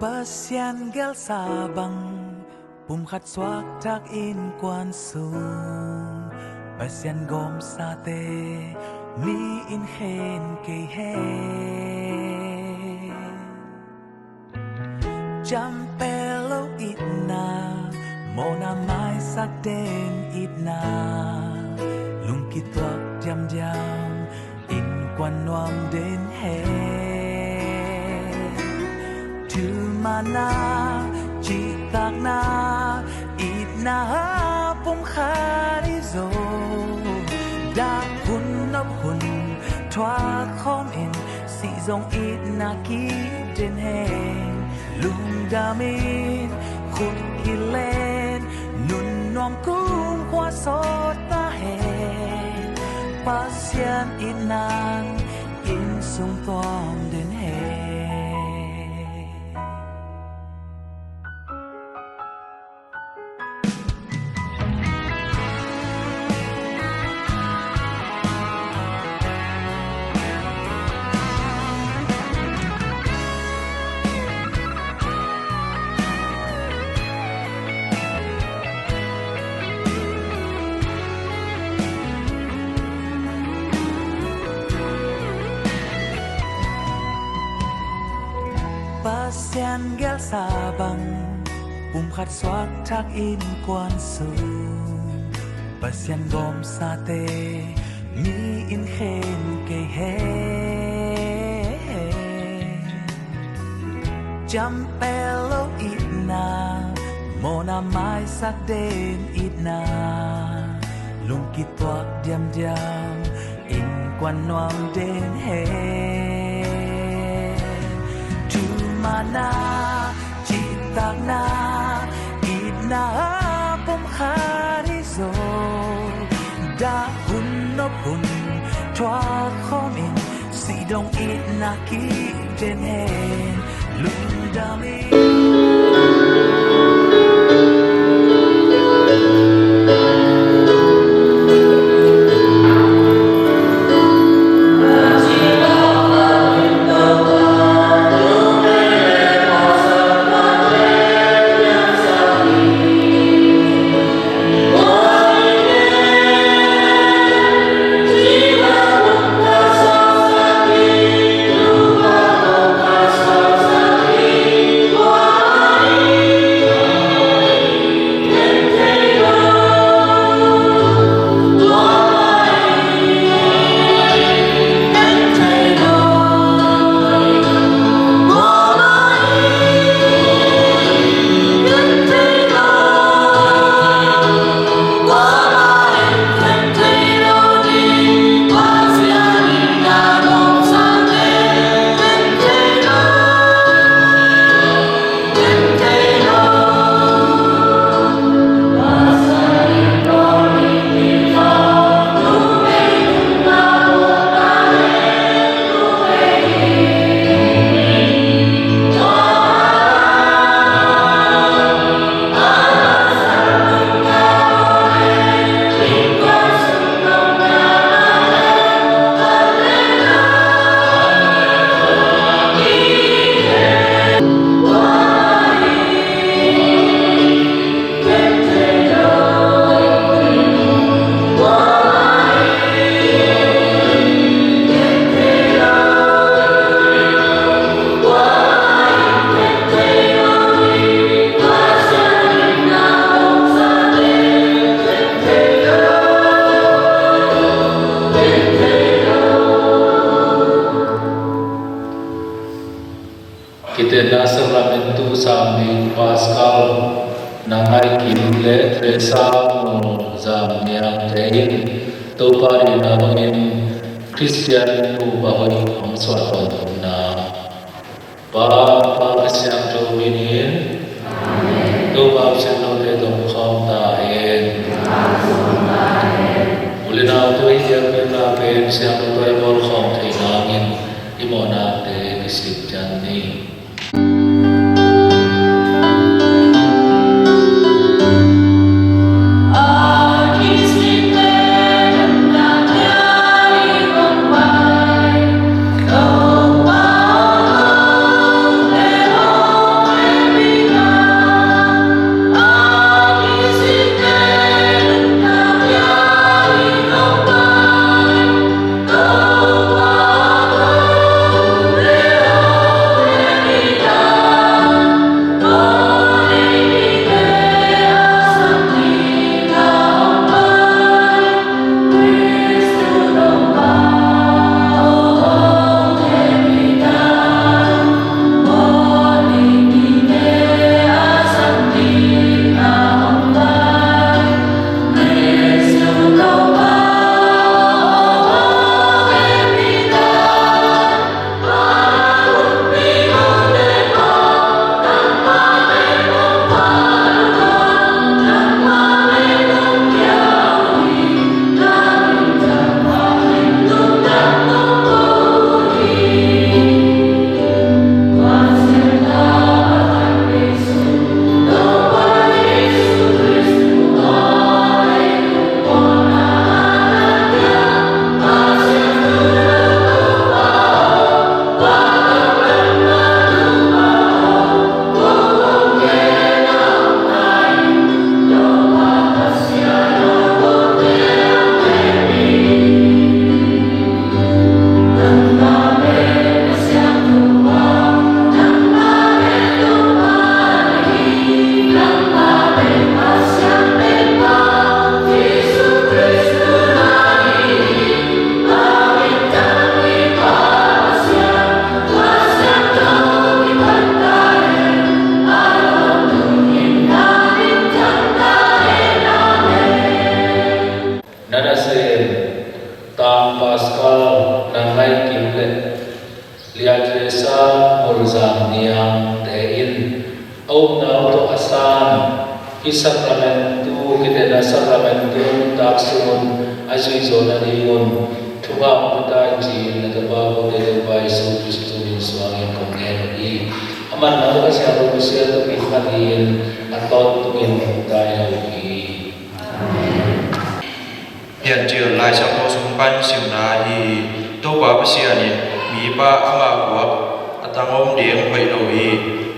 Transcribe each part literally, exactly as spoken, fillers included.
Pasian gelsa bang pumkhat suakthak innkuan sung, Pasian gawmsate mi in khen kei hen. Ciampel lo itna, mawhna maisak den itna, lungkituak diamdiam innkuan nuam den hen. Thumana, cihtakna, itna pumkhat i zo, dak hun nop hun thuak khawm in, sih zong itna kiden hen. Lungdamin, khut kilen, nun nuam kumkhua sawt ta hen. Pasian itnan inn sung tuam den hen. Pasian gelsa bang pumkhat suakthak innkuan sung, Pasian gawmsate mi in khen kei hen. Ciampel lo itna, mawhna maisak den itna, lungkituak diamdiam innkuan nuam den hen. Thumana, cihtakna, itna pumkhat i zo, dak hun nop hun thuak khawm in, sih zong itna kiden hen. Lungdamin. Kitenna Sacramentu sang ni Pascal Nangai Kim le Teresa Mu Zam Niang te in Topa deihna bangin Khristian nupa hoih hong suah tawntung na. Pa, Pa, Kha Siangtho min in. Amen. Topa Siangtho te tong khawm ta hen. U le nau, tua i biakpiakna pen Siangtho tua i bawl khawm theih nangin i mawhnate kisik ciat ni. Lia Teresa Mulzang Niang te in a upna uh tawh a san hih sakramentu, kitena sakramentu nuntak sungun a zui zawh nadingun thupha hong pia ta in ci-in na tapa Topa Jesu Khristu min suangin kong ngen uh hi. A manna tawh a siangtho Pasian tawh kikhan hi-in a tawntungin hong tai lo hi. Amen. Piancil Lai Siangtho sung pan simna hi. Topa Pasian in mipa amah guak a tang om ding hoih lo hi.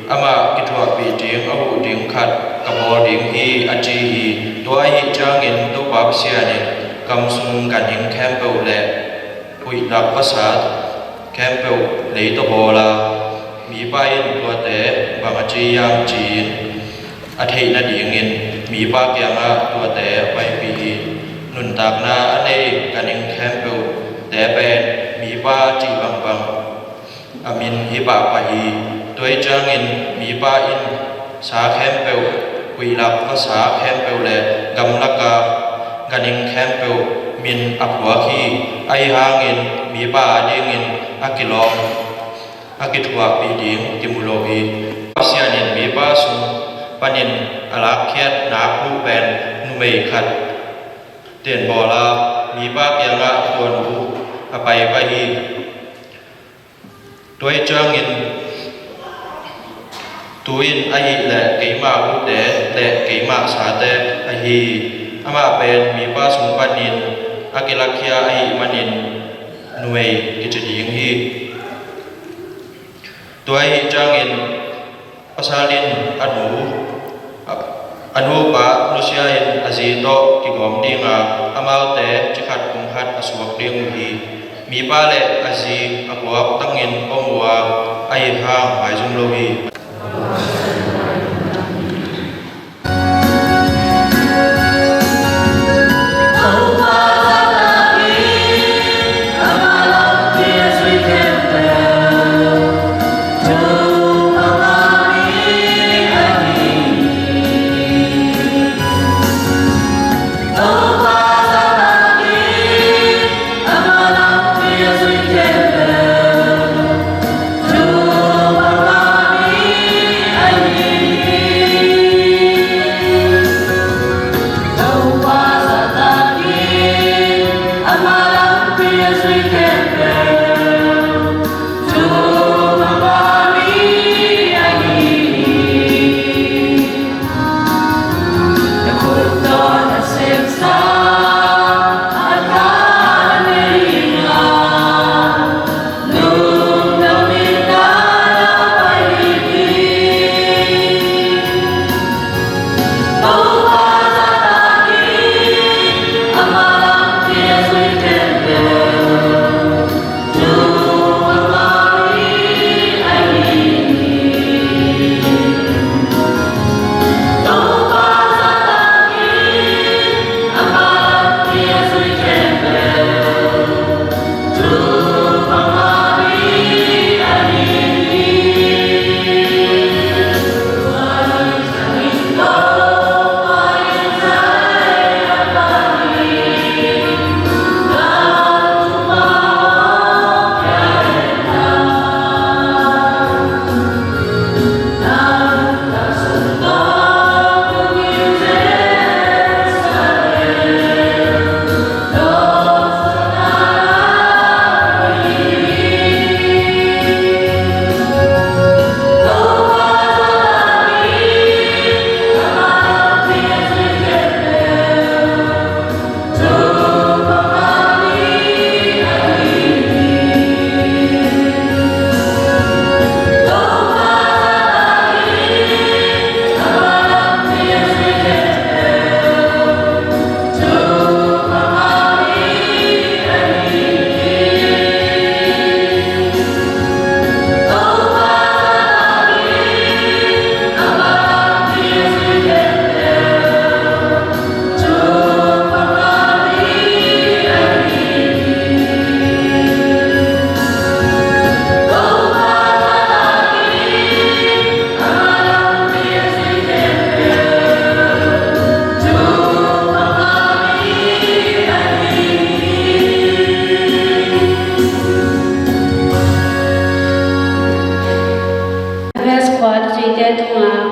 Amah kithuahpih ding a huh ding khat ka bawl ding hi, a ci hi. Tua ahih ciangin Topa Pasian in gam sung ganhing khempeuh le huih lak vasa khempeuh lei tawh bawl a, mipa in tuate bang a ci hiam ci-in a theih nadingin mipa kiangah tuate a paipih hi. Nuntakna a nei ganhing khempeuhte pen mipa cih bangbang a min hi pahpah hi. Tua ahih ciangin mipa in sa khempeuh, huih lak vasa khempeuh le gamlaka ganhing khempeuh min a phuak hi. Ahi hangin mipa adingin a kilawm, a kithuahpih ding kimu lo hi. Pasian in mipa sung panin a lakkhiat nakguh pen numei khat ten bawl a, mipa kiangah tua nu a pai pah hi. Tua ahih ciangin tu in ahih leh keimah gute le keimah sate ahi hi. Amah pen mipa sung panin a kilakkhia ahih manin numei kici ding hi. Tua ahih ciangin pasal in a nu, a, a nupa nusia in a zi tawh kigawm ding a, amaute cikhat kumkhat a suak ding uh hi. Mipa le a zi a guak tangin om uh a, ahi hang maizum lo hi.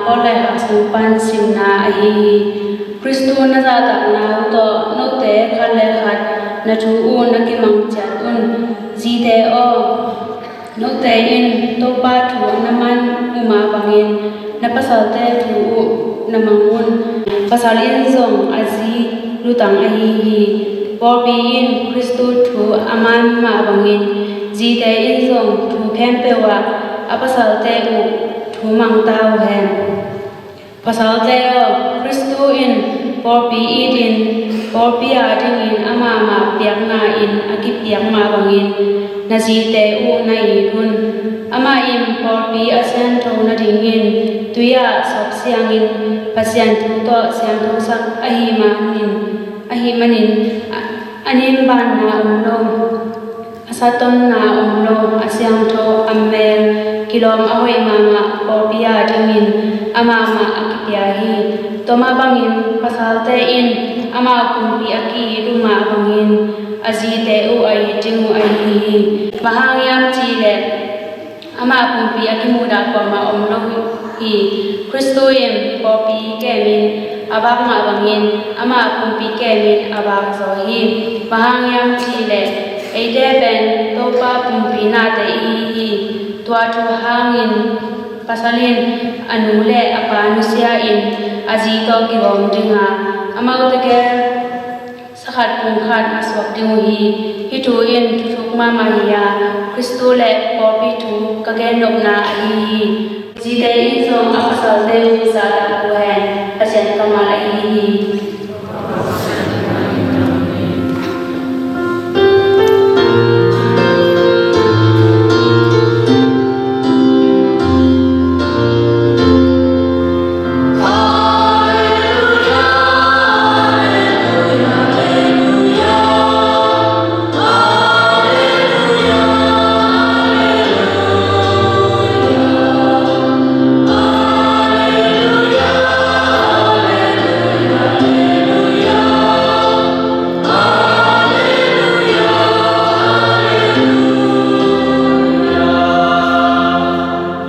Paul le Haksang pan simna ahi hi. Khristu na zahtakna uh tawh note khat le khat na thu uh na kimang ciat un. Zite aw, note in Topa thu na mang uh mah bangin na pasalte thu uh na mang un. Pasal in zong a zi lutang ahi hi. Pawlpi in Khristu thu a mang mah bangin zite in zong thu khempeuh ah a pasalte uh thu mang ta uh hen. Pasalte aw, Khristu in pawlpi itin pawlpi a dingin amah mah piakna in a kipiak mah bangin na zite uh na it un. Amah in pawlpi a siangtho nadingin tui ah sawp siangin Pasian thu tawh siangthosak ahih manin, ahih manin a, a ninbanna om lo, a satonna om lo, a siangtho, a mel kilawm a hoih mahmah pawlpi a dingin amah mah a kipia hi. Tua mah bangin pasalte in amah pumpi a ki-it uh mah bangin a zite uh a it ding uh ahi hi. Bang hang hiam cih leh amah pumpi a kimudah kuamah om lo hi. Khristu in pawlpi kemin a vak mah bangin amah pumpi kemin a vak zaw hi. Bang hang hiam cih leh eite pen Topa pumpi nate i hi hi. Tua thu hangin pasal in a nu le a pa nusia in a zi tawh kigawm ding a, amaute gel sa khat pum khat a suak ding uh hi. Hih thu in thuthuk mahmah hi a, Khristu le pawlpi thu ka gen nopna ahi hi. Zite in zong a pasalte uh zahtak uh hen. Pasian kammal ahi hi.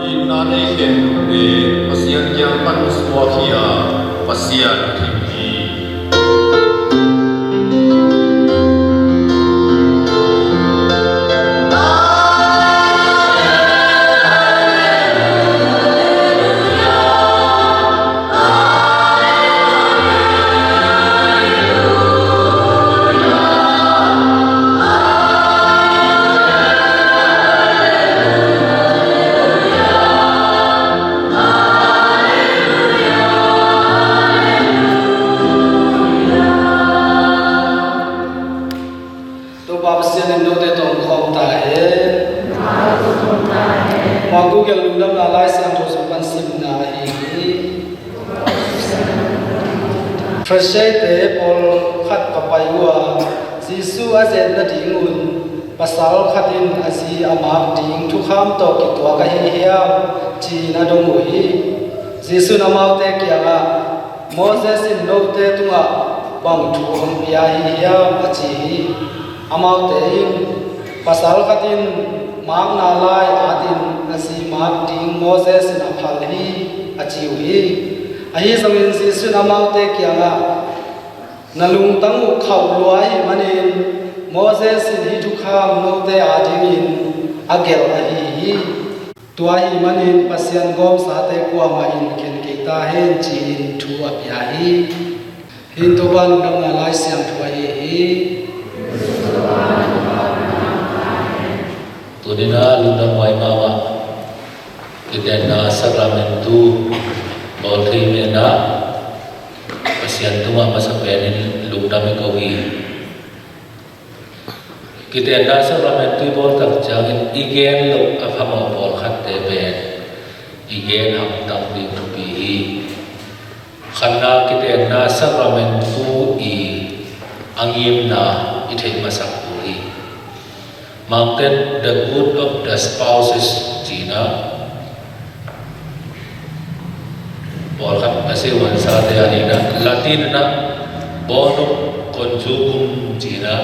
Itna nei khempeuhte Pasian kiang pan suak hi a, Pasian a thei hi. Topa Pasian in note tawh om khawm ta hen. Marku gelh Lungdamna Lai Siangtho sung pan simna ahi hi. Pharisee-te pawlkhat va pai uh a, Jesuh a ze-et nadingun pasal khat in a zi a mak ding thukham tawh kituak ahi hiam, ci-in a dong uh hi. Jesuh in amaute kiangah, Moses in note tungah bang thu hong pia ahi hiam, a ci hi. Amaute in, pasal khat in makna lai atin a zi mak ding Moses in a phal hi, a ci uh hi. Ahi zongin Jesuh in amaute kiangah, na lungtang uh khauh lua ahih manin Moses in hih thukham note adingin a gelh ahi hi. Tua ahih manin Pasian gawmsate kuamah in khen kei ta hen, ci-in thu a pia hi. Hih in Topa Lungdamna Lai Siangtho ahi hi. Tuni-in ah lungdam huai mahmah, kitenna sakramentu bawl thei mah in ah Pasian tungah masa penin lungdam i ko hi. Kitenna sakramentu i bawl tak ciangin i gen loh a phamawh pawlkhatte pen i gen hamtang ding thupi hi. Khatna, kitenna sakramentu i a ngimna i theih masak uh hi. Mangten The Good of the Spouses ci-in ah, pawlkhat a sihuansate a dingin ah, Latin in ah Bonum Conjugum ci-in ah,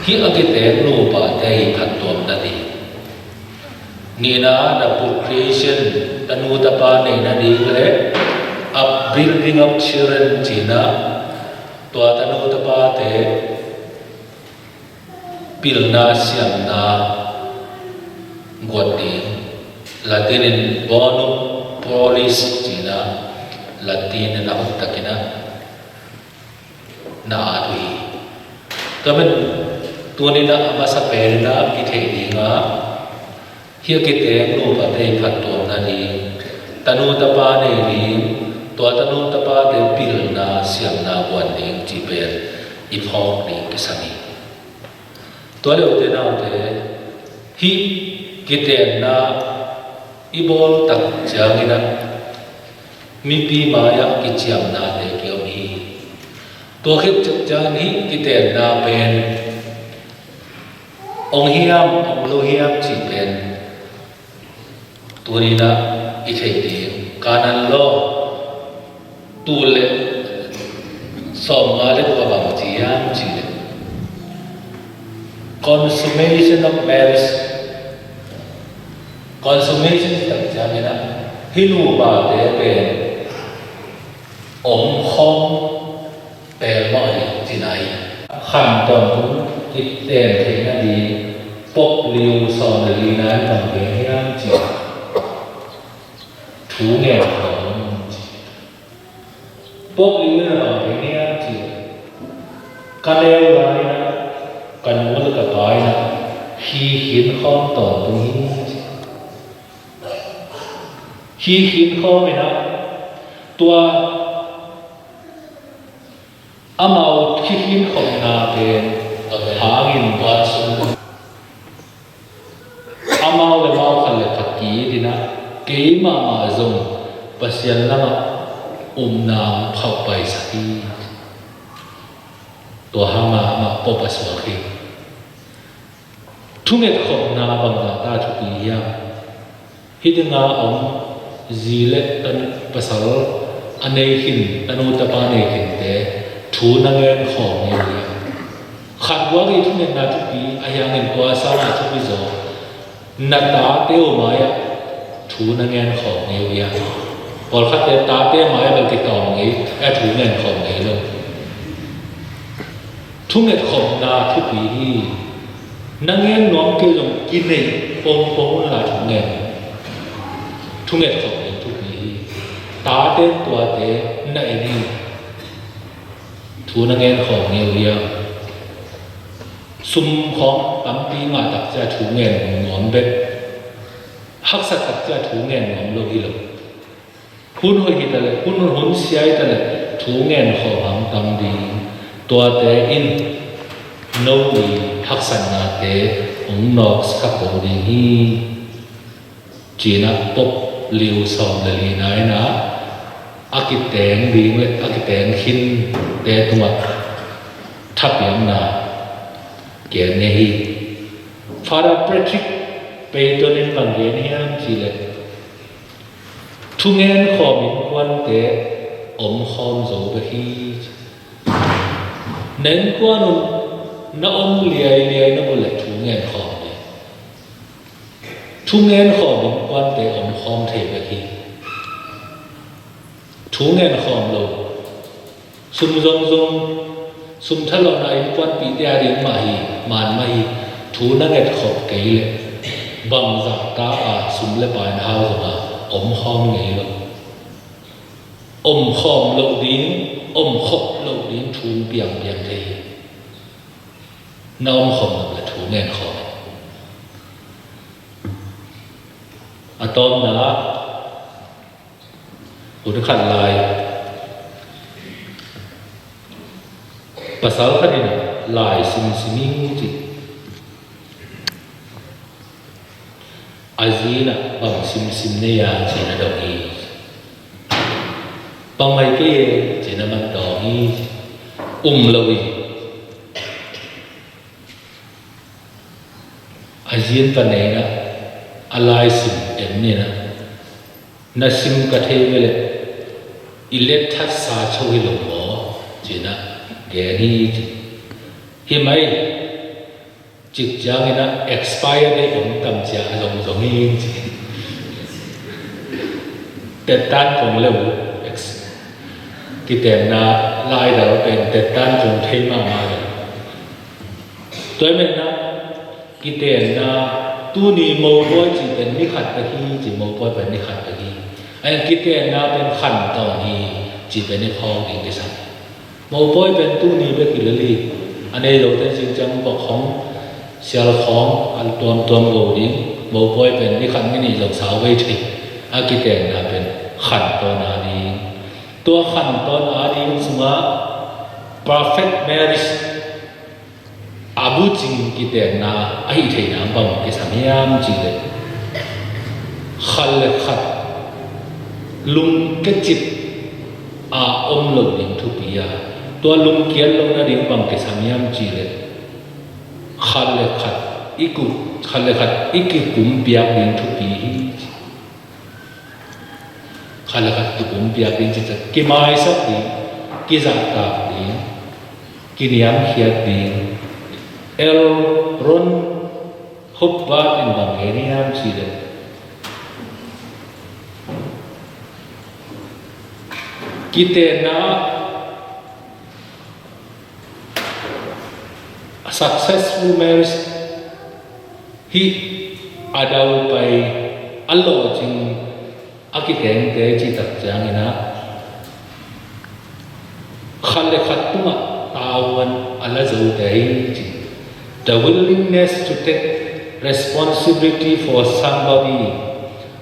hih a kiteng nupate i phattuamna ding. Nihna, the procreation, tanu tapa neih nading le upbuilding of children cihna, tua tanu tapate pilna siamna guan ding, Latin in bonum prolix cihna, Latin in a huk takin a na at uh hi. Tua man tuninah a masa penah i theih dingah hih a kiteng nupate i phattuamna ding, tanu tapa nei ding, tua tanu tapate pilna siamna guan ding cih pen i phawk ding kisam hi. Tua le ute naute, hih kitenna i bawl tak cianginah mipi mai-ah kiciamnate kiom hi. Tua khit ciangin hih kitenna pen ong hiam ong lo hiam cih pen tuninah i theih ding. Kanaan law tul le sawmnga le kua bang ci hiam cih leh, consummation of marriage, consummation cih tak cianginah hih nupate pen omkhawm pelmawh hi cihna hi. Khan tawntung kiten theihna ding Pope Leo sawm le lina in bang gen hiam cih, thu ngen khawm ci. Pope Leo in a bang gen hiam cih, ka neu lai-inah ka nu le ka pa inah hi khin khawm tawntung hi ci. Hi khin khawm inah tua amau khikhin khopna pen hangin, amau le amau khat le khat ki-it inah kei mahmah zong Pasian lamah upna hong phauh paisak hi. Tua hangah amah Pope a suak hi. Thunget khopna bangzah ta thupi hiam? Hih dinga om zi le tan pasal a nei khin, tanu tapa nei khinte thu na ngen khawm ngei uh hiam? Khat guak i thungetna thupi ahi hangin tua sangah thupi zaw na tate uh mai-ah thu na ngen khawm ngei uh hiam? Pawlkhatte tate mai-ah bel kitawng ngei a, thu ngen khawm ngei lo. Thunget khopna thupi hi. Na ngen nuam kei zong kineih pongpong unla thu ngen. Thunget khop ding thupi hi. Tate in tuate na en hi. Thu na ngen khawm ngei uh hiam? Sum khawng tampi ngah tak ciang thu ngen nuam bek, haksat tak ciang thu ngen nuam lo hi lo. Hun hoih hi taleh, hun, hun sia hi taleh thu ngen khawm hang tam ding. Tuate in no i haksatnate hong nawk kha ko ding hi. Cinah Pope Leo sawm le lina inah a kiteng ding le a kiteng khinte tungah thapiakna gen ngei hi. Father Patrick Peyton in bang gen hiam cih leh, thu ngen khawm innkuante om khawm zo bek hi. Na innkuan un na om liailiai na mu leh thu ngen khawm ding. Thu ngen khawm innkuante om khawm thei bek hi. Thu ngen khawm lo, sum zongzong, sum thalawhna innkuanpihte a ding mah hi, man mah hi. Thu na nget khop kei leh bangzah ta a sum le pai na hau zongah om khawm ngei lo. Om khawm loh ding, om khop loh ding thu piangpiang thei hi. Na om khawm loh le thu ngen khawm. A tawpna, hun khat lai pasal khat in lai simsim hi ci. A zi inah bang simsim na hia ci-in a dong hi. Bang mai kei e ci-in a man dawng hi. Um lo hi. A zi in ka nei inah a lai sim en inah, na sim ka thei ve leh i letthatsa cho hi lo maw ci-in a gen hi ci. Hi mai. Cik ciangin ah expire date om tam cia a zong zong hi ci. Tettan kong leu ex-, kitenna laidal pen tettan kong thei mahmah lo. Tua hi menna kitenna tuni mopawi ci pen ni khat bek hi ci, mopawi pen ni khat bek hi. Ahi kitenna pen khantawn hi ci pen i phawk ding kisam. Mopawi pen tuni bek hi lel hi. A nei lote cinciang bawk hong sial khawng a tuamtuam go ding. Mopawi pen ni khat ni nih zong sau vei thei. A kitenna pen khantawn a ding. Tua khantawn a ding sungah perfect marriage a bucing kitenna a hih theihna bang kisam hiam cihleh khat le khat lungkiat cip a om lo ding thupi a, tua lungkiat lo nading bang kisam hiam cihleh khat le khat i ku-, khat le khat i kikum piak ding thupi hi. Khat le khat kikum piak ding, cicak kimaisak ding, kizahtak ding, kiniamkhiat ding. L. Ron Hubbard in bang gen hiam cihleh kitenna, a successful marriage hi a daupai a lawhcing a kitengte cihtak ciangin ah khat le khat tungah tavuan a la zote hi ci. The willingness to take responsibility for somebody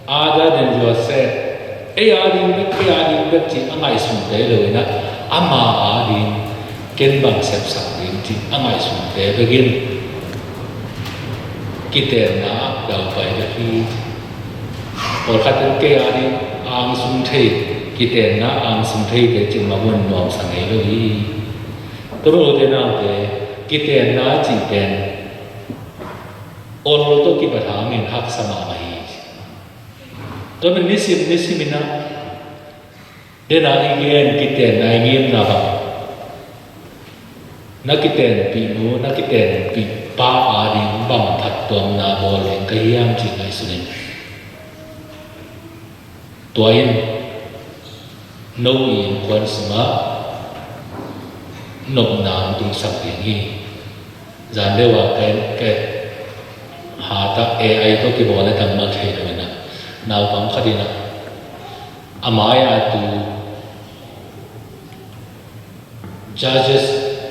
other than yourself. Ei a ding bek, ei a ding bek ci a ngaihsungte lo in ah ama a ding, ken bang sepsak ding ci a ngaihsungte bekin kitenna ah daupai bek hi. Pawlkhat in kei a ding angsung thei, kitenna angsung theite cih mah un nuamsa ngei lo hi. Tua mah ute naute, kitenna cih pen ol tawh kiphat hangin haksa mahmah hi. Tua mah nisim nisim in ah dena i gen kitenna i ngimna bang, na kitenpih nu, na kitenpih pa a ding bang phattuamna bawl ding ka hiam cih ngaihsun in. Tua in no i innkuan sungah nopna hong tungsak ding hi. Zan deuh a ka, ka hat ah A I tawh kibawl a dang mah thei lo in ah, naupang khat in ah a mai-a tu judges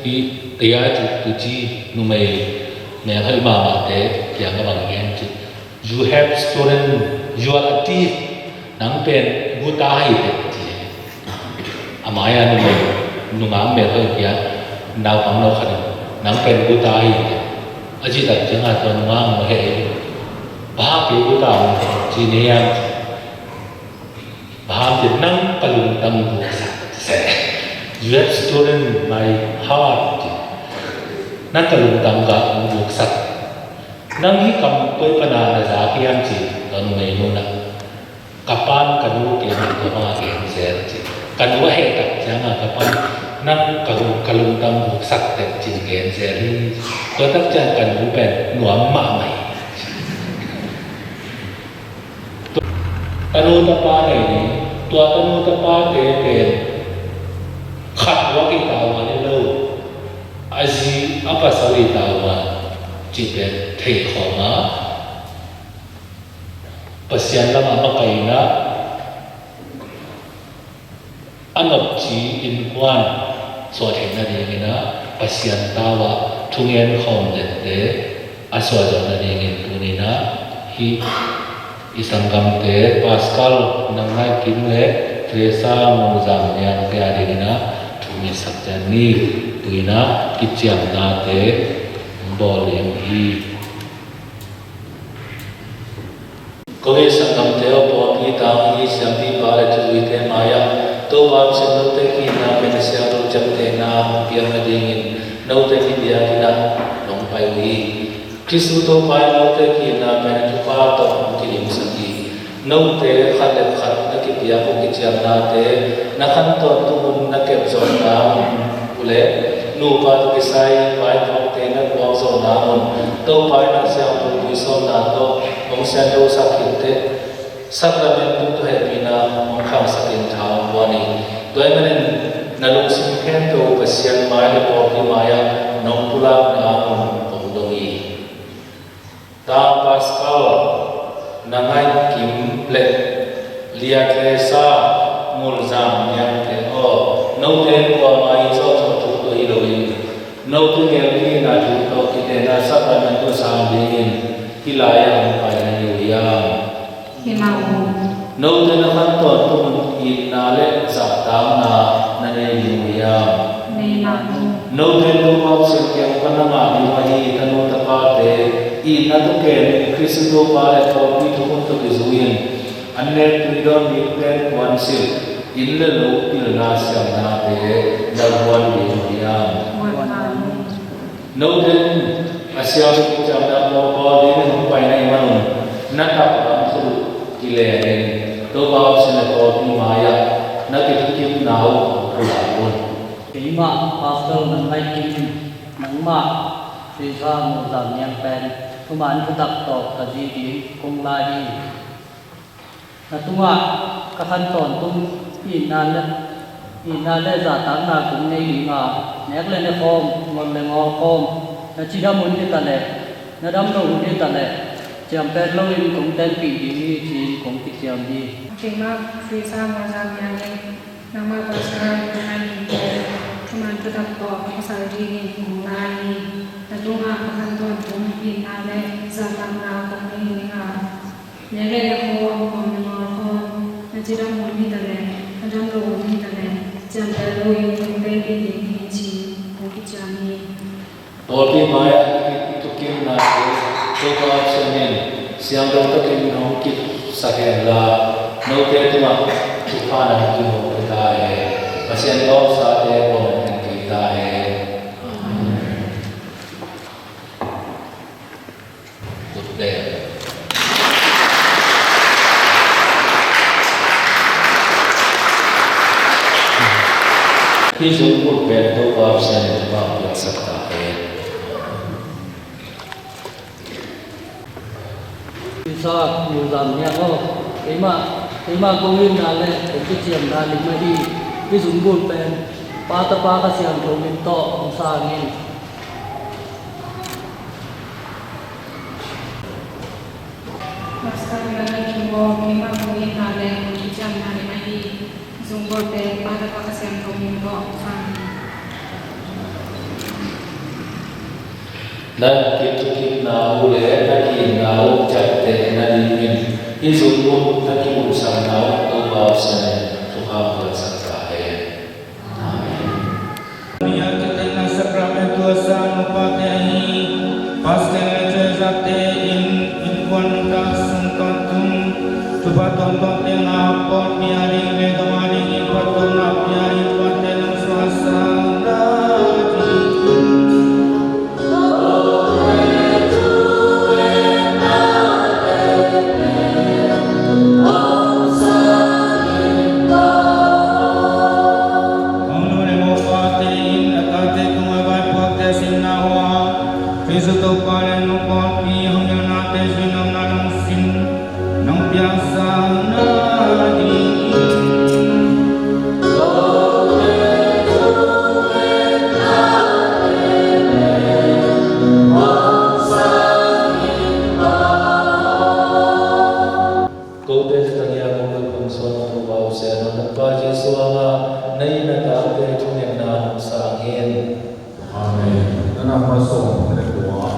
hi, A I tu, tu ci numei melhoih mahmahte kiangah bang gen ci. You have stolen, you are a thief. Nang pen guta hi teh ci. A mai-a numei, nungak melhoih kiang naupang lo khat in nang pen guta hi teh a cih tak ciangah tua nungak in heh hi. Bang hang kei guta hong ci na hiam? Bang hang ci, nang ka lungtang buksak seh. You have stolen my heart ci. Nang ka lungtang ka buksak. Nang hih kam koi pana na zak hiam ci, tua numei nu in ah ka pa'n ka nu kei mah tua bangah gen zel ci. Ka nu a heh tak ciangah ka pa'n nang ka lung, ka lungtang buksak teh ci gen zel hi. Tua tak ciang ka nu pen nuam mahmah hi. Tanu tapa nei ding, tua tanu tapate pen khat uh a kitavuan hi lo, a zi a pasal i tavuan cih pen thei khawm a, Pasian lamah makaihna a nopci innkuan suah theih nadingin ah Pasian tau ah thungen khawm dette a suah zawh nadingin tuni-in ah hih i sanggamte Pascal Nang Ngai Kim le Teresa Mung Zam Niang te adingin ah thu hong ngetsak ciat ni. Tu-in ah kiciamnate hong bawl ding hi. Covid sanggamte aw, pawlpi tang i siampipa le thuzuite mai-ah Topa hong sim lote ki-itna pen a siangtho ciangtehna hong piak nadingin note kipiakin ah nong pai uh hi. Khristu Topa in note ki-itna pen a thupha tawh hong kidimsak hi. Note khat le khat na kipiak uh kiciamnate na khantawn tu hun na kep zawh ta uh leh nupa tawh kisai vaihawmte na guak zawh Topa in a siangtho tui sawmna tawh hong siangthosak khit teh, sakramentu tawh hehpihna hong khangsak in tha hong pua ni. Tua ahih manin na lungsim khempeuh Pasian mai le pawlpi mai-ah nong pulakna hong dong hi. Tang Pascal, na ngaih kim le Lia Teresa, Ngulzam Niangte aw, note kuamah i zawhzawh thu tawh hi loin, note gelhkikna thu tawh kitenna sakramentu sang dingin hih lai-ah hong pai na hi uh hiam? Hi mah uh. Note na khan tawntung itna le zahtakna na nei ding uh hiam? Nei mah uh. Note Topa Pasian kiang pan na ngah ding uh ahi tanu tapate itna tawh kenin Khristu Topa le pawlpi thukhun tawh kizui-in an nek tui dawn ding pen kuansilh, inn le lo pilna siamnate na guan ding uh hiam? Guan mah uh. Note in a siangtho kiciamna pawlpawl dingin hong pai na hih manun na taklam thulu kilengin Topa Pasian le pawlpi mai-ah na kithukimna uh pulak un. Keimah Pastor Nang Ngaih Kim in nangmah Teresa Ngulzam Niang pen thuman thutak tawh ka zi ding kong lai hi. Na tungah ka khan tawntung itna le, itna le zahtakna kong nei ding a, nek le ne khawm, ngol le ngawl khawm, na cidam hun hi taleh, na dam lo hun hi taleh, ciampet loin kong tenpih ding hi ci-in kong kiciam hi. Keimah Teresa Ngulzam Niang in nangmah Pastor Nang Ngaih Kim pen thuman thutak tawh ka zi dingin kong lai hi. Na tungah ka khan tawntung itna le zahtakna kong nei ding a, nek le ne khawm, ngol le ngawl khawm, na cidam hun hi taleh, na dam lo hun hi taleh, ciampet loin kong tenpih ding hi ci-in kong kiciam hi. Pawlpi mai-ah na kithukimnate Topa Pasian in siangtho takin hong kipsak hen la, note tungah thupha na hong kimu ta hen. Pasian gawmsate gawm na hi ta hen. Amen. Kut beng. Hih zungbulh pen Topa Pasian in thupha piaksak ta hen. Isak, Ngulzam Niang aw, keimah, keimah kong itna le kong kiciamna lim ahi hih zungbulh pen Pa, Tapa, Kha Siangtho min tawh hong sang in. Pastor Nang Ngaih Kim aw, keimah kong itna le kong kiciamna lim ahi zungbulh pen Pa, Tapa, Kha Siangtho min tawh hong sang hi. Na kithukimna uh le na ki-itna uh ciaptehna dingin hih zungbulh na ki-umsakna uh Topa Pasian in thupha piaksak ta hen. Amen. Bia kitenna sakramentu a sang nupate ahi Pastor Teresa te in innkuan nuntak sung tawntung thupha tuamtuam te ngah, pawlpi a ding le gam a dingin phattuamna pia innkuante nungzuih a sang nadingin. Hong nu le mopate in a tate tungah vaipuakte a simna uh a, Khristu Topa le nung pawlpi hong hilhnate zuih nopna nong sin, nong piaksak nadingin. Kote tangia kong lungdam suan Topa Pasian, nang Tapa Jesu hanga na in a tate thungetna hong sang in. Amen. Nana pasong le kua.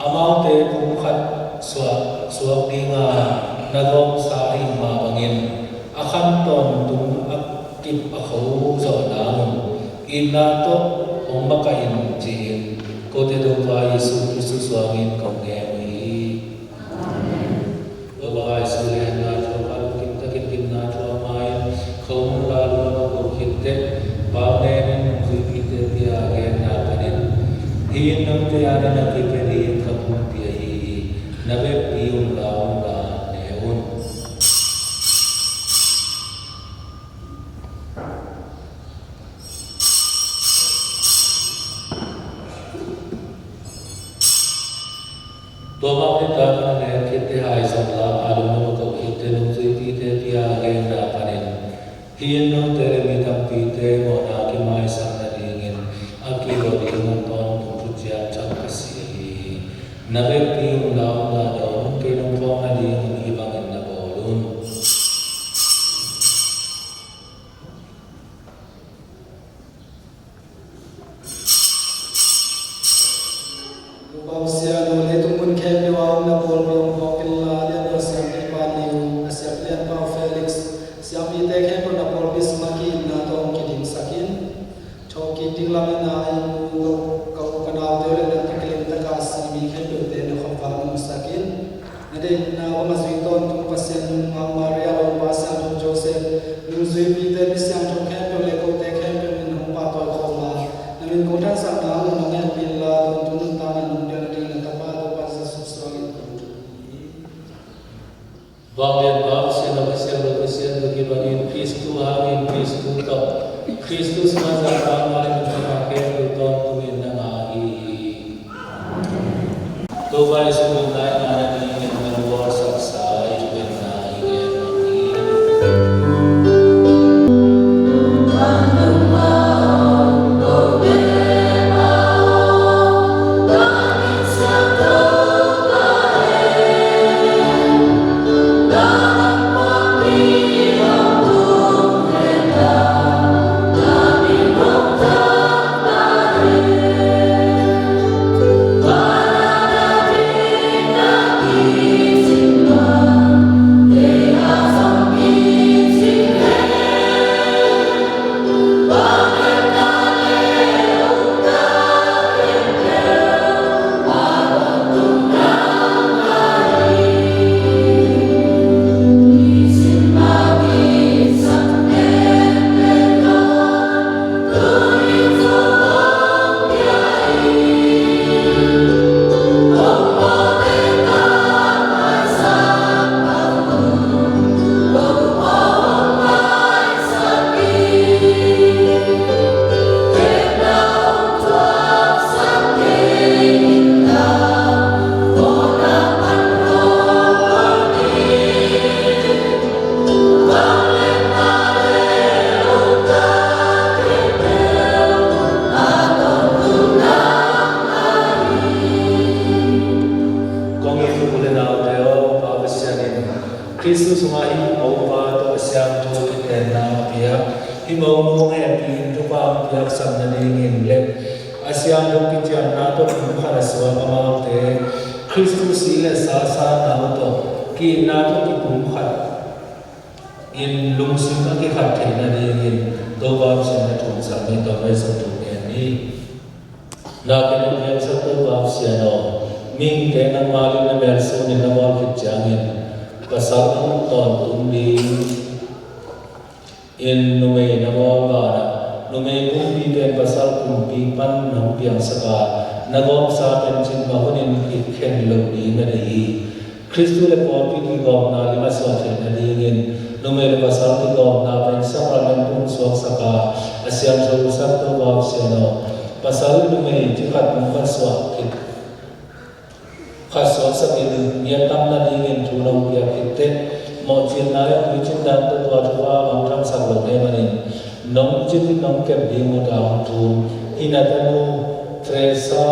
Amaute pumkhat suak, suak dinga na gawmsa ahih mah bangin a khan tawntung a kip a kho zawh nang un, itna tawh hong makaih in, ci-in kote Topa Jesuh Khrist suangin kong ngen uh hi. Amen. Tua bang a Jesuh lianna thuak a, lungkim takin gimna thuak ma-in, khomun la lua a ko khit teh, bang nenin nungzuipite pia a genna panin, hih in note a dingin a kipia ding ka pumpi ahi hi. Na vekpi un la un la ne un. Tua bang hi ta, na ngen khit teh hai zong la, a lungdam a ko khit teh nungzuipite pia a genna panin, hih in note le mi tampite mawhna kimaisak nadingin a kiho ding a tawntung thuciam thak ka si ahi hi. Na vekpi un la un la ne un, kei nong phawk nadingun hih bangin na bawl un. Topa Pasian aw, leitung mun khempeuh ah a om na pawlpi hong phawk inla, lianpa siampi pa Liu, a siampi lianpa Felix, siampite khempeuh na pawlpi sungah ki-itna tawh hong kidingsak in. Thawhkik ding lamin a, a innkuan, ka u ka naute uh le na tawh kilem taka a si mi khempeuhte na khuavak nungsak in. Na deihna bang a zui tawntung Pasian nungak Maria, Lopa siangtho Joseph, nungzuipite, mi siangtho khempeuh le kote khempeuh in hong pahtawi khawm a, na min kong thangsakna hong hong hehpih inla, tawntung nuntakna nong piak nading na Tapa Topa Jesuh suangin kong thum hi. Vanglianpa Pasian aw, Pasian aw, Pasian aw, kibangin Khristu hangin Khristu tawh, Khristu sungah zahtakna le nuntakna khempeuh tawntungin na ngah hi. Topa Jesuh nuntakna na dingin na bawlsaksa i thugenna i gen hi. Kong it u le naute aw, Pa Pasian in Khristu sungah hih mopa tawh a siangtho kitenna a piak, hih mopa hong hehpih in thupha hong piaksak nadingin le a siangtho kiciamna tawh pumkhat a suak amaute, Khristu si le sa sanna uh tawh ki-itna tawh kipumkhat in lungsim a kikhat theih nadingin Topa Pasian na thumsak ni tawh mei sung thum ngen ni. Na kin hong piangsak Topa Pasian aw, mihingte nangma lim le mel sunin na bawl khit ciangin pasal hong tawntung ding in numei na bawl banah, numei pumpi pen pasal pumpi pan nong piangsak a, na gawmsa pen cin mah hunin kikhen lo ding na deih hi. Khristu le pawlpi kigawmna lim a suah theih nadingin numei le pasal kigawmna pen sakral lam tung suaksak a, a siangthosak Topa Pasian aw, pasal numei cikhat nong khat suah khit, khat suaksak in ngiat tam nadingin thu nong piak khit teh, mawhcilna le tuicin dan tawh tua thu a bang thamsak lo ahih manin nong cin nong kep ding uh ta hong thum hih na tanu Teresa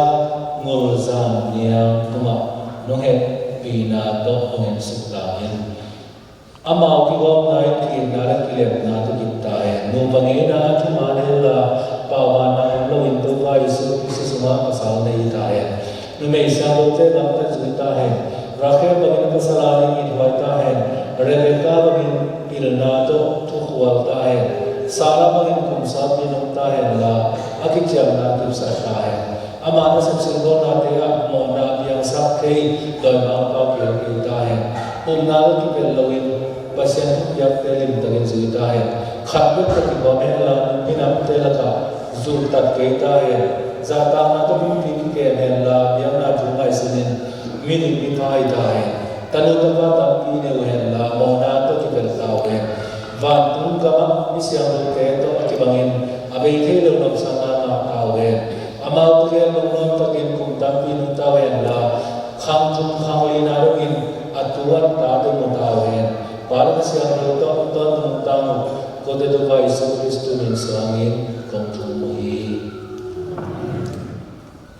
Ngulzam Niang tungah nong hehpihna tawh hong en suk ta in. Amau kigawmna in ki-itna le kilemna tawh kip ta hen. Nupa ngeina a thuman hen la, paubanna om loin Topa Jesuh Khrist sungah pasal nei ta hen. Numei siangthote gamtat zui ta hen. Rakhel bangin a pasal adingin huai ta hen. Rebekah bangin pilna tawh thukhual ta hen. Sarah bangin kum sawm minung ta hen la, a kiciamna kipsak ta hen. Ama nasep silbawnate ah mawhna piangsak thei dawimangpa kihel kei ta hen. Upna tawh kipel loin Pasian thupiakte limtakin zui ta hen. Khat bek tawh kibang hen la, minamte lakah zulhtat kei ta hen. Zahtakna tawh pumpi kikem hen la, biakna thu ngaihsunin mi dik mi pha hi ta hen. Tanu tapa tampi nei uh hen la, mawhna tawh kibel ta uh hen. Vantung gamah mi siangthote tawh a kibangin a bei thei lo nopsakna ngah ta uh hen. Amaute lian lungnuam takin kum tampi nungta uh hen la, khang thum khang lina dongin a tu a tate mu ta uh hen. Pa le Kha Siangtho tawh tawntung tang uh, kote Topa Jesu Khristu min suangin kong thum uh hi.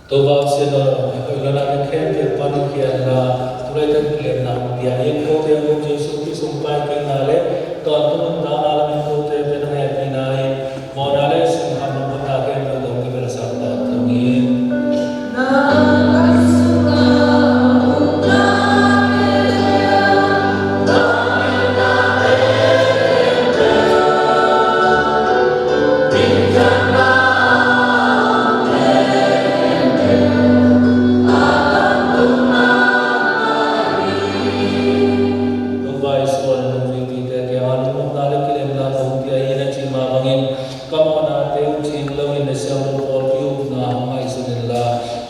Topa Pasian aw, hoih lo na min khempeuh pan uh hi hen la, tu laitak kilemna hong pia in, kote hong Jesu Khristu hong pai kikna le tawntung nungta na lamin kote pen hong hehpihna in, mawhna le singkhamna khempeuh hong kibelsak tawntung in. Topa Jesu in a nungzuipite kiangah lungmuanna le kilemna kong pia hi na cih mah bangin, ka mawhnate uh cing loin na siangtho pawlpi upna hong ngaihsun inla,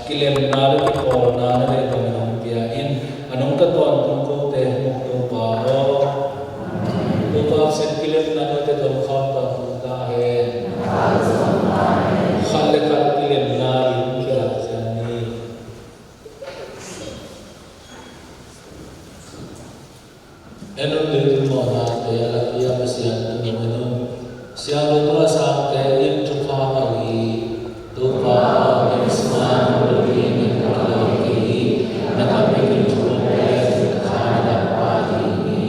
kilemna le kipawlna na deih bangin hong pia in. A nungta tawntung kote hong uk Topa aw. Topa Pasian, kilemna note tawh khauhtak ta hen. Khat le khat kilemna in kilak ciat ni. En un, leitung mawhnate a lak hi a, Pasian thu nong en un. Siangtho tawh a sangte in thupha ngah uh hi. Topa aw, na inn sungah nong lut hi, na thu a lawh kei hi. Na kam bek in thu hong pia in, ka tha na dam pah ding hi.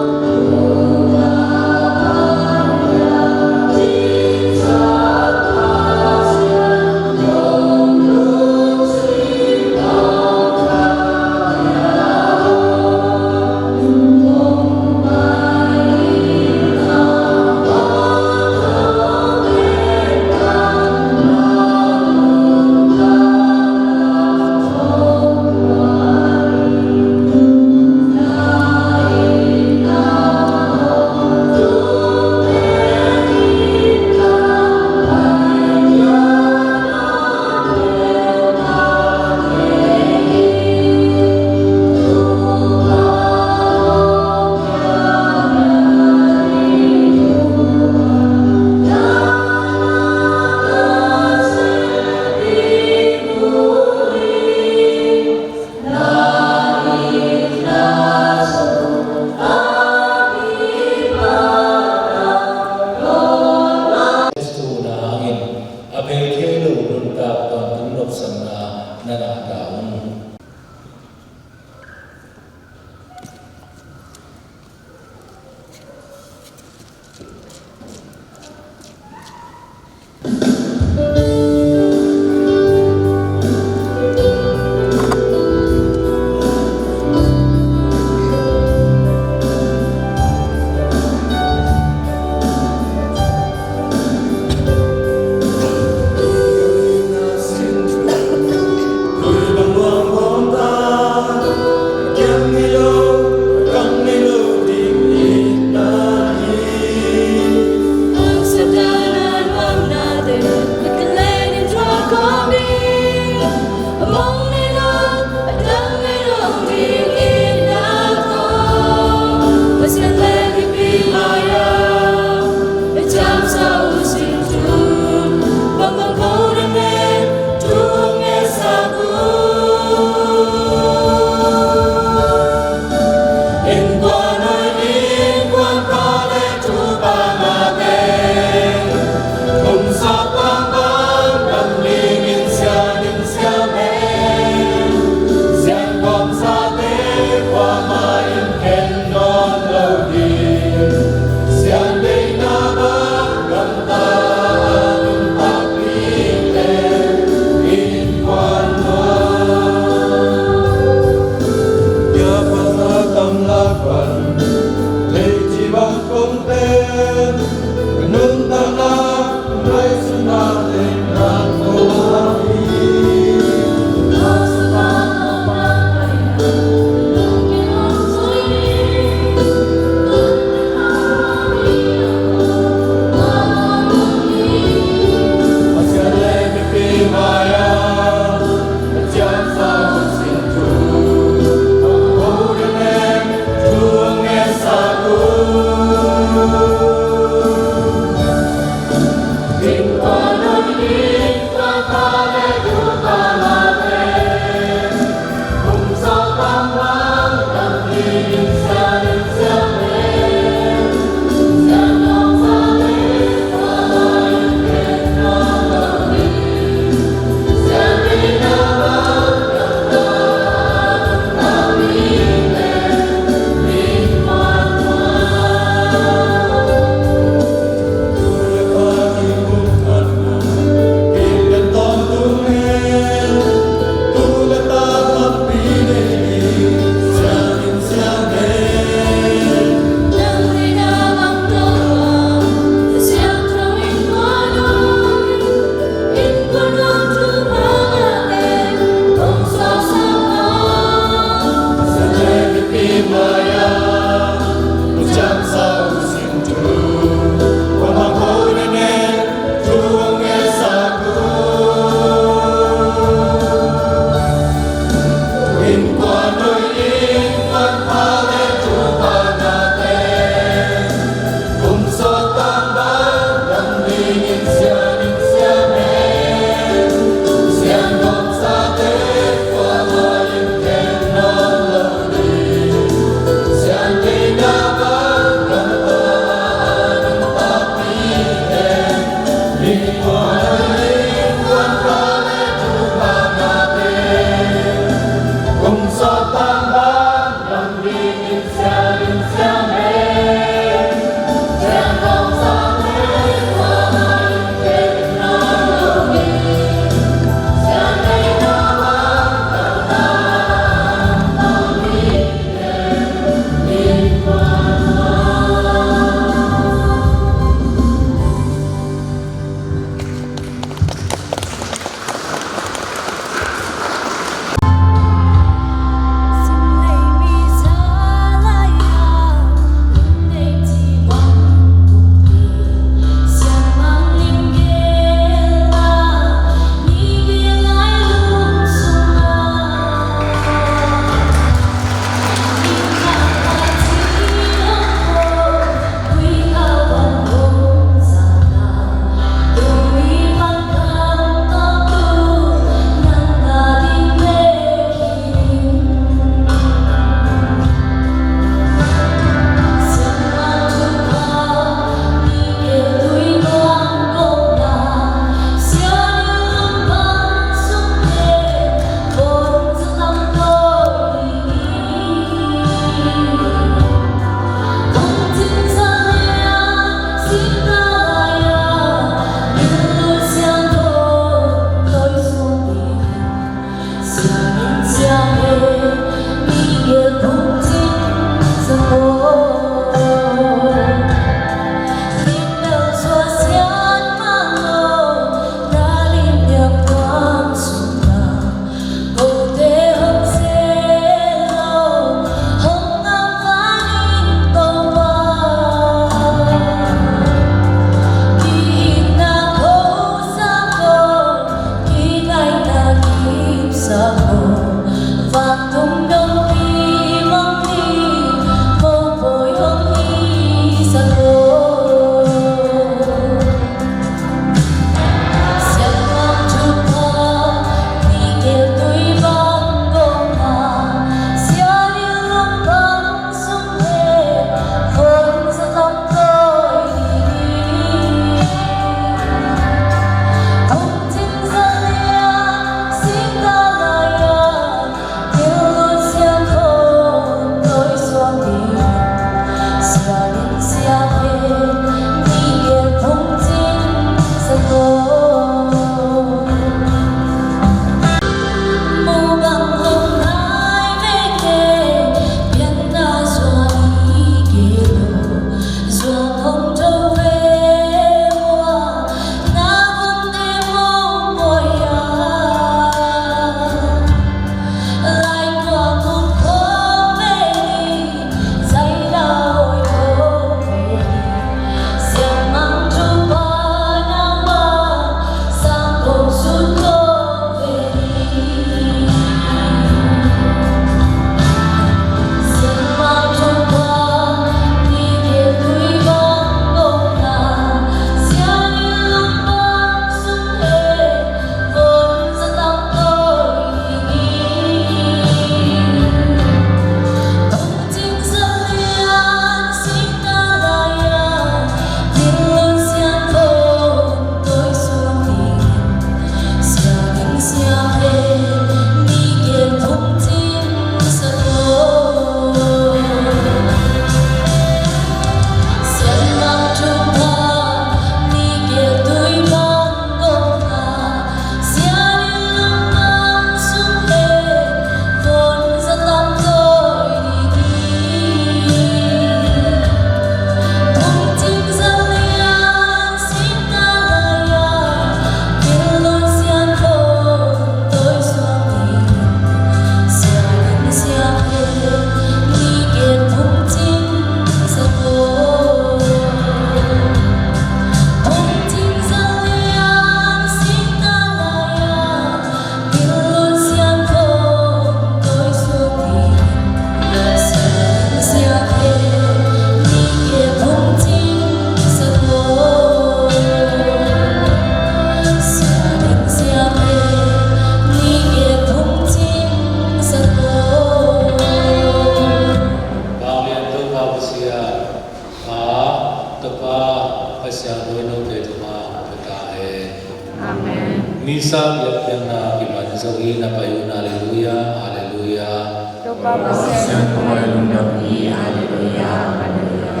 Topa, Pasian dawi note tungah pia ta hen. Amen. Misa biakpiakna kiman zo hi, na pai un. Halleluia, halleluia. Topa Pasian tungah lungdam hi. Halleluia, halleluia.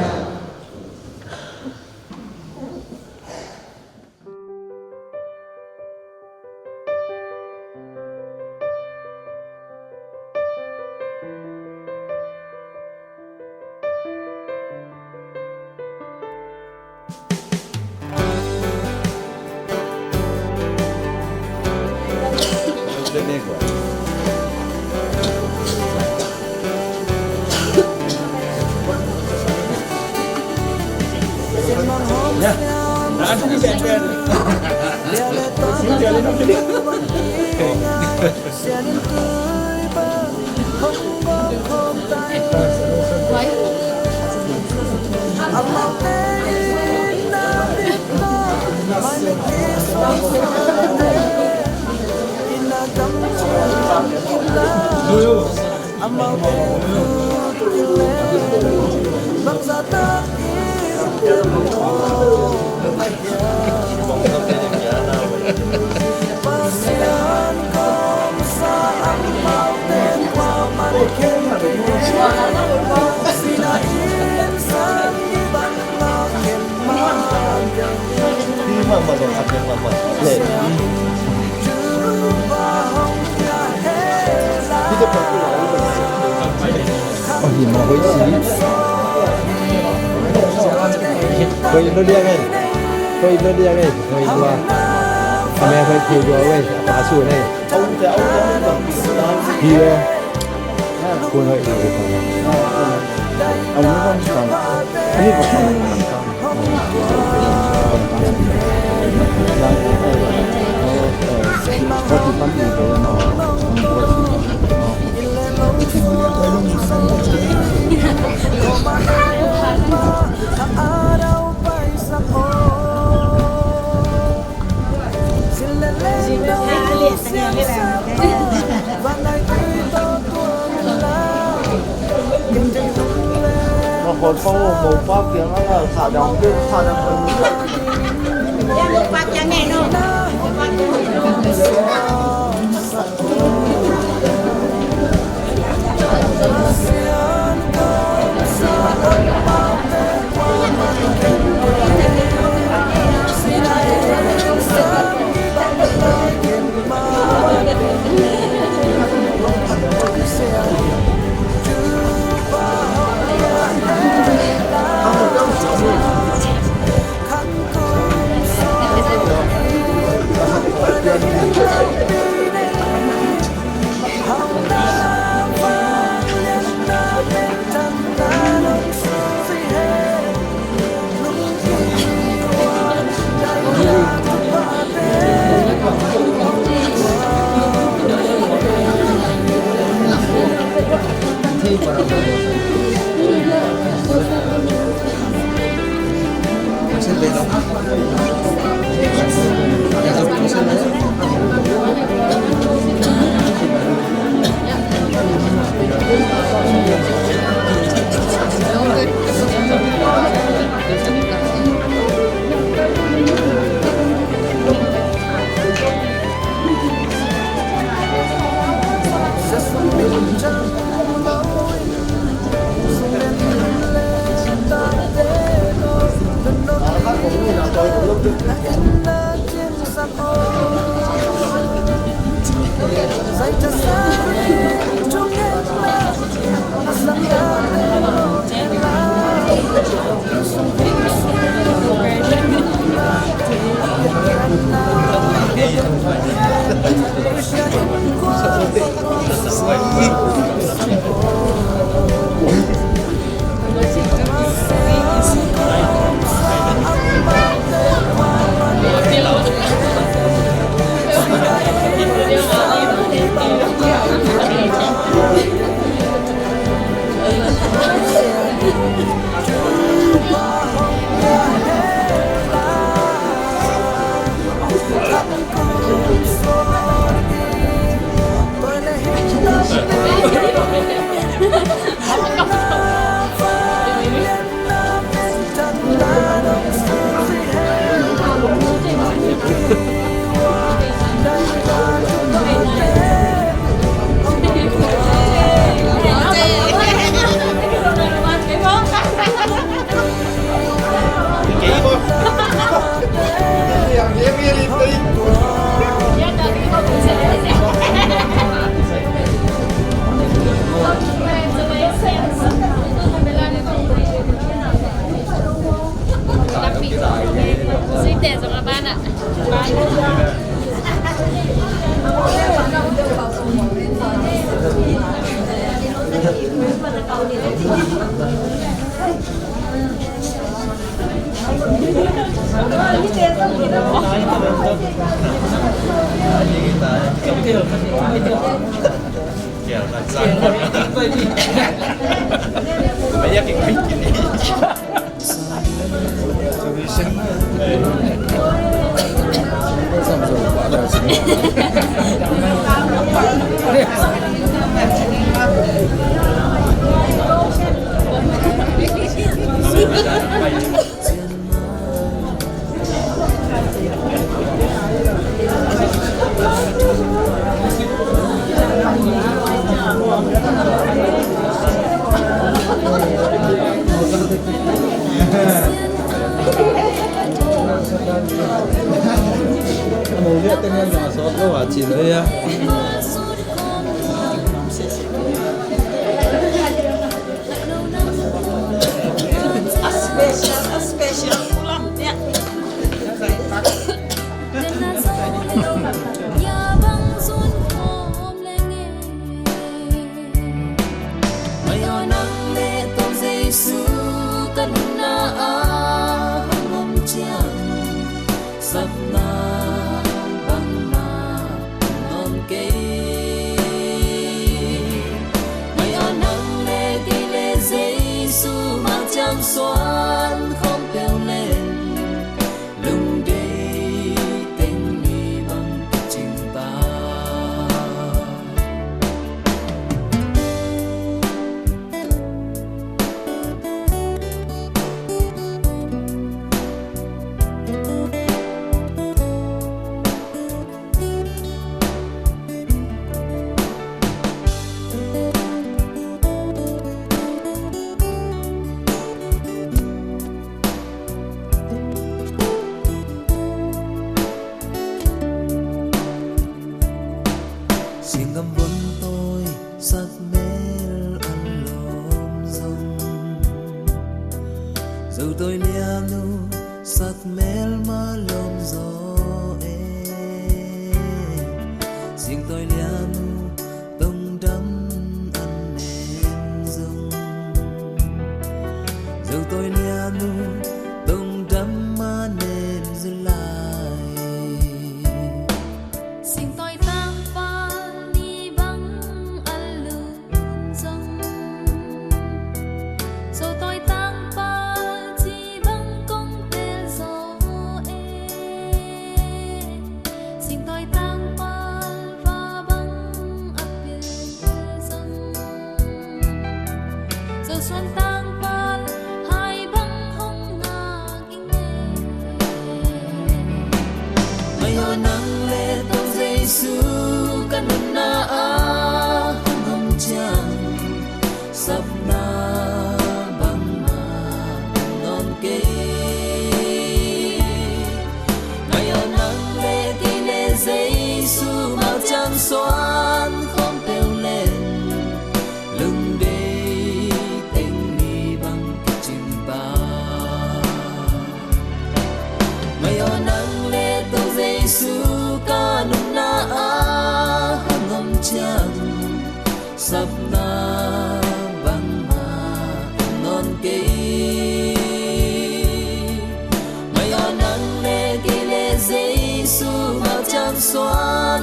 Oi, ma hoih si. Hoih lo liang ei. Hoih lo liang ei. Hoih lua. A me hoih thei lua ei. A pa su ei. Hi ei. Kun hoih lo. A special, a special kulam. Sapna bangmah Tawi sak mel a lawm zong, Zo tawi lian uh sak mel mah lawm zaw e. Sing tawi lian uh tongdam a nem zong, Zo tawi lian uh tongdam a nem zaw lai. Singtawi tangpal ni bang a lun zong, Zotawi tangpal ci bang kong tel zaw e. Singtawi tangpal va bang a pil zong, Zosuan tangpal hai bang hong ngak ing e. Maiaw nang le Topa Jesu ka nunna ah hong om ciang, sapna bangmah nawn kei. Maiaw nang le kei le Jesu mau ciang suan khawm peuh leng, lungdeih teng ni bang kicing ta. Maiaw nang le Topa Jesu ka nunna ah hong om ciang, sapna bangmah nawn kei. Maiaw nang le kei le Jesu mau ciang suan